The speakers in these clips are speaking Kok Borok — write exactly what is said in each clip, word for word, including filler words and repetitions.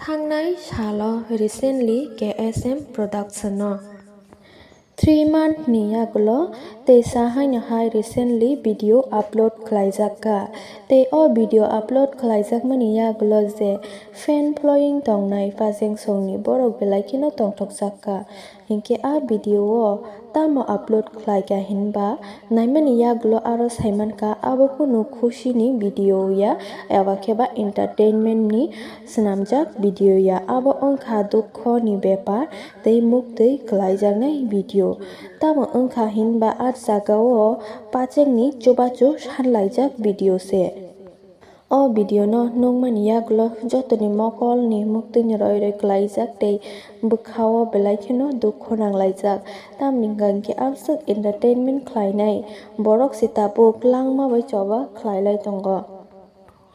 Thangnai salo recently K S M Production-o three month ni yagulo teisa haino hai recently video upload khlaijak kha. Tei o video upload khlaijakmani yagulo je fan following tongnai Pajeng songni borok belai kheno tongthokjak kha. Hinkhe a video o tamo upload khlai kha hinba naimani yagulo aro saimankha abo kunu khusi ni video ya eba khe ba entertainment ni swnamjak video ya, abo wngkha dukho ni bepar tei muktwi kwlaijaknai video. Tamo wngkha hinba a jaga o Pajeng ni chubachu sanlaijak video se. O video no nukmani yagulo jotoni mokolni muktwini roi roi kwlaijak tei bwkhao belai kheno dukhu nanglaijak. Tamni hwnkha hinkhe amswk entertainment khlainai borok se tabuk langma bai choba khlailai tongo.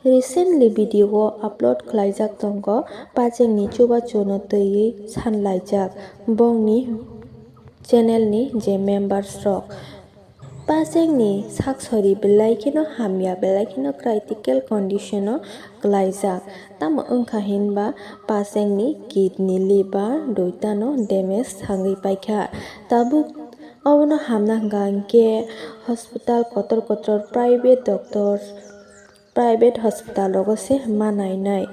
Recently video o upload khlaijak tongo Pajengni chubachuno twiwi sanlaijak bongni channel ni je members rok. Pajengni saksori belai kheno hamya, belai kheno critical condition o kwlaijak. Tamo wngkha hinba Pajengni kidney, liver, duitano damage thangwi paikha. Tabuk obono hamna hwnkha hinkhe hospital kotor kotor private doctor, private hospital rogo se ma nainai.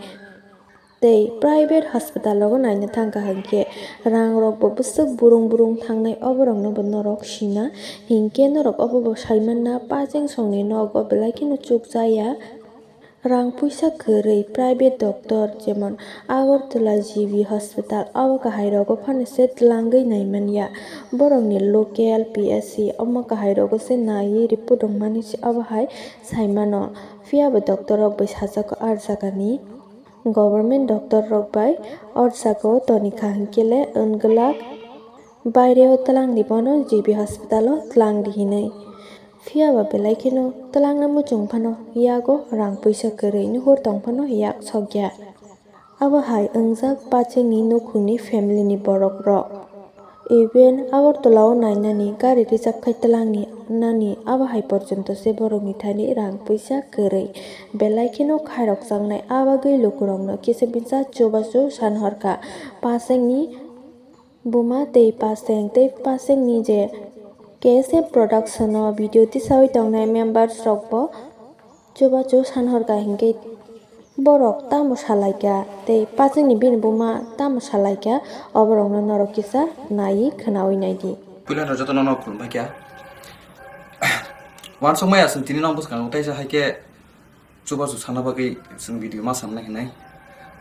Tei private hospital rogo naina thangkha hinkhe rang rok bo bwswk burung burung thangnai, oborokno bo norok sina. Hinkhe norok obo bo saimanna Pajeng songni nogo belai kheno chukjaya. Rang puisa kwrwi private doctor jemon Agartala G B hospital abo kahai rogo phano se twlangwi naimanya. Borokni local P S C omo kahai rogo se naiwi report rwngmani se obo hai saimano. Phiya bo doctor rok bai sajagwi ah jagani. Government doctor rok bai o jagao tonikha hinkhe le wng glak, baireo twlang di bono G B hospital o twlang di hinwi. Phiya ba belai kheno twlangna muchung phano yago rang puisa kwrwi, nuhur tong phano yak sokya. Abo hai wngjak Pajengni nukhungni family ni borok rok. Even Agartala o nainani gari reserve khai twlangni nani abo hai porjonto se borokni thani rang puisa kwrwi. Belai kheno khairokjaknai, abagwi lukurokno kisa bisa chubachu sanhorkha. Pajengni buma tei Pajeng tei Pajengni je K S M Production o video tisawi tongnai members rok bo chubachu sanhorkha hinkhe borok tamo salaikha tei Pajengni bini buma tamo salaikha, oborokno norok kisa naiwi khwnawi naidi. Puila no jotono no khulumbaikha. Wansukmaya chwng tini no bwskango teisa haikhe chubachu sana bagwi chwng video ma samnai hinwi.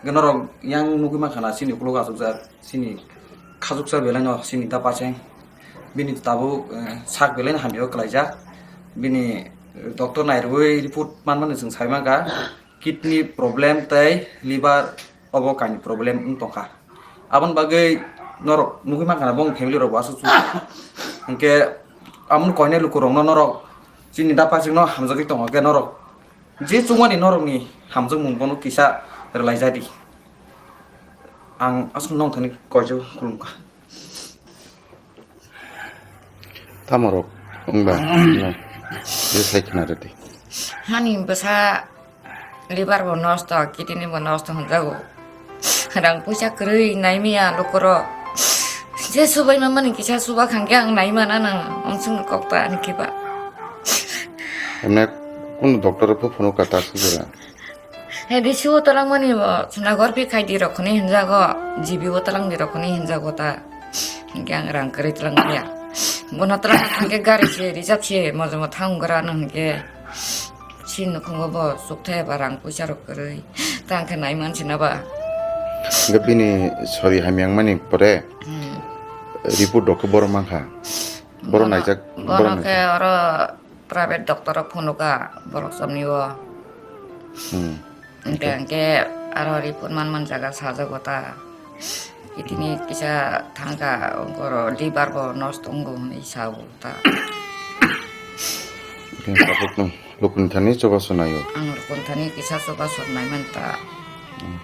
Hwnkhe norok yang nugwi mankha na chini uklogo achukjak. Chini khajuksa belai no chini da Pajeng. Bini tabuk, eh, sak belai no hamya o kwlaijak. Bini, eh, doctor nairwui report manmani chwng sai mankha, kidney problem tei liver obo kainwi problem wng tongkha. Aboni bagwi norok nugwi mankha na bongni family rok bo aswk chuk. Hinkhe amoni koinai lukurokno norok chini da Pajeng no hamjagwi tongo khe norok je chukmani norokni hamjakmung bono kisa rwlaijadi. Ang aswk nongthani koijago khulumkha. Tamorok wngba no je sai khna rwdi. Hani bwsa liver bo nosto, kidney bo nosto hwnjago. Rang puisa kwrwi naimaya lukurok. Je subai mamani kisa suba khangkhe ang naimana nang, ongsong kok ta ani khiba. Ene kunu doctor pho phunuk ka ta sugura. He D C o twlangmani bo Nagor P khaidi rok khwnwi hinjago, G B o twlangdi rok khwnwi hinjago ta. Hinkhe ang rang kwrwi twlang ya. Bono twlang hinkhe gari se reserve se mojomo thang gra no hinkhe si nukhungo bo chukthai ba rang puisa rok kwrwi. Tang khe nai man sina ba. Hinkhe bini sori hamyang mani pore Hmm. report rok khe borok mankha. Borok Bono, naijak, bono borok khe naijak. Oro private doctor rok phunukha borok somni o. Hmm. Hingke, hingke aro report man man jaga sajago ta. Itini kisa thangka oro liver bo nosto wngo hwnwi sao ta. Hingke tabuk no lukuni thani choba sunaio. Ang lukuni thani kisa choba sunai man ta. Hmm.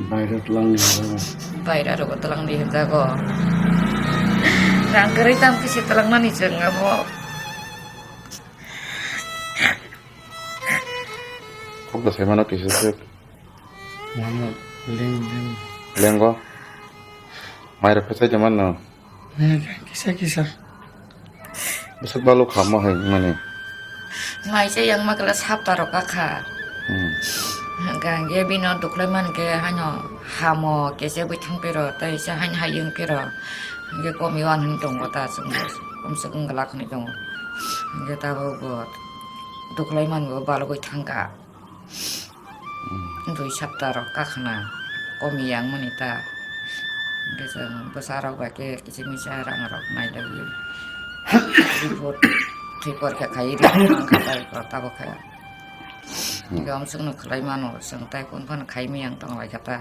Baira tlang ni hwnjago. Baira rogo tlang di hwnjago. Rang kwrwi tam kisi tlang mani chwng abo. Kok da sai mano kisa se. Mano ling ling. Lengo. Mairok khe chaitama no. Kisa kisa. Bwswk baluk kha mo hai mani. Mai se yang ma kala sapta rok ka kha. Hmm. Hwnkhe bino duklai man khe haino hamo kese bui thang pero tei se haino hayung pero. Hwnkhe komi wan hin tongo ta chwng kom se wng glak hinwi tongo. Hwnkhe tabuk bo duklai man bo balugwi thang kha. Dui sapta rok kakhna komi yang mani ta. Hwnkhe chwng bwsa rok bai khe kisa misa rang rok nai laiwi. Report, report khe khai report wngkha bai khe tabuk khe. Hwnkhe omswk no khlai mano chwng tai kun phano khai miyang tong lai kha ta.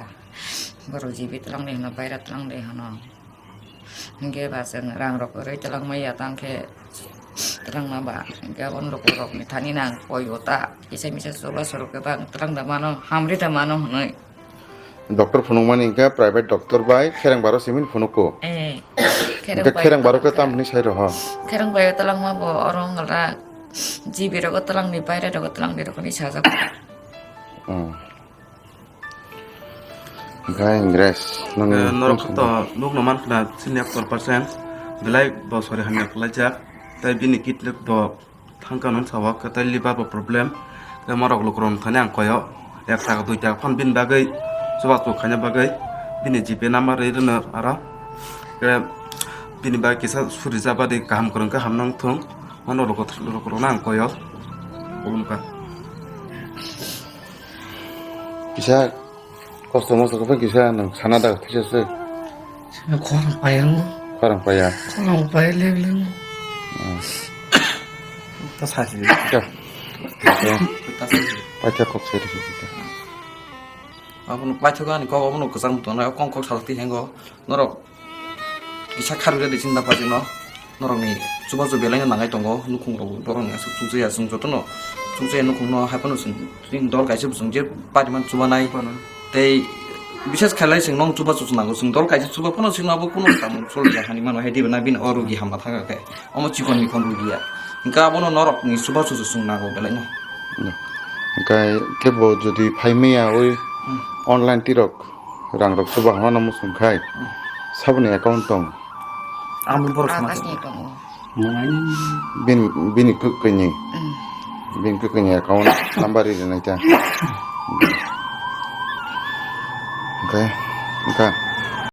Borok G B twlang de hwno, baira twlang de hwno. Hwnkhe ba chwng rang rok kwrwi twlang maya tang khe twlang ma ba hwnkhe aboni lukurokni thani nang koi o ta kisa misa chubachu rok khe bang twlang da mano, hamri da mano hwnwi. Doctor phunukmani hwnkhe private doctor bai khereng baro simi phunuko. Eh, hwnkhe khereng baro khe tamo hwnwi sai rw ho? Khereng bai o twlang ma bo oro wng la G B rogo twlang ni, baira rogo twlang ni rok hwnwi sajak. Hmm. Hwnkhe Ingres, nang Eh, norok khe to nukno man khna sini ektor percent belai bo sori hamya kwlaijak. Tei bini kidney bo thangka non sawa khe tei liver bo problem. Tei morok lukurok thani ang koyo ek taka dui taka phano bini bagwi chubachu khaina bagwi bini G P number rwi rwno aro. Khe bini bagwi kisa suri jabadi kaham kwrwng khe hamna wngthung. Mano lukurok, lukurokno ang koyo. Ulumka. Kisa kosto mosto khe kisa nang sana da thisa se. Khorang paya. Khorang paya. Khorang paya lek lek. Hmm. Ta sasi. Ka. Ta sasi. Pacha kok se dikita. Abono paithago ani kok abono kwchang tongna kong kok salti hengo. Norok kisa kharwi rwdi chini da pajikno. Norokni chubachu belai no nangai tongo, nukhung rok borokni aswk chukjaya, chwng jotono chukjaya nukhungno, hai phano chwng, chini dol kaisa bo chwng je pariman chubanai. Phano. Tei bises khlai chwng nong chubachu nango, chwng dol kaisa chuba phano chwngno abo kunu tamo choliya hani mano, hai dibe na bini o rogi hamma thangkha khe, omo chikon mikon rogi ya. Hwnkhe abono norokni chubachu chwng nango belai no. Hwnkhe kebo jodi phai maya oi Hmm. online tirok rang rok chuba hamano muchung khai Hmm. saboni account tong. Ang borok sana Akasni tongo. Bini, bini kwkwi ni. Mm. Bini kwkwi ni account number ri rinai ta. Okay. Okay.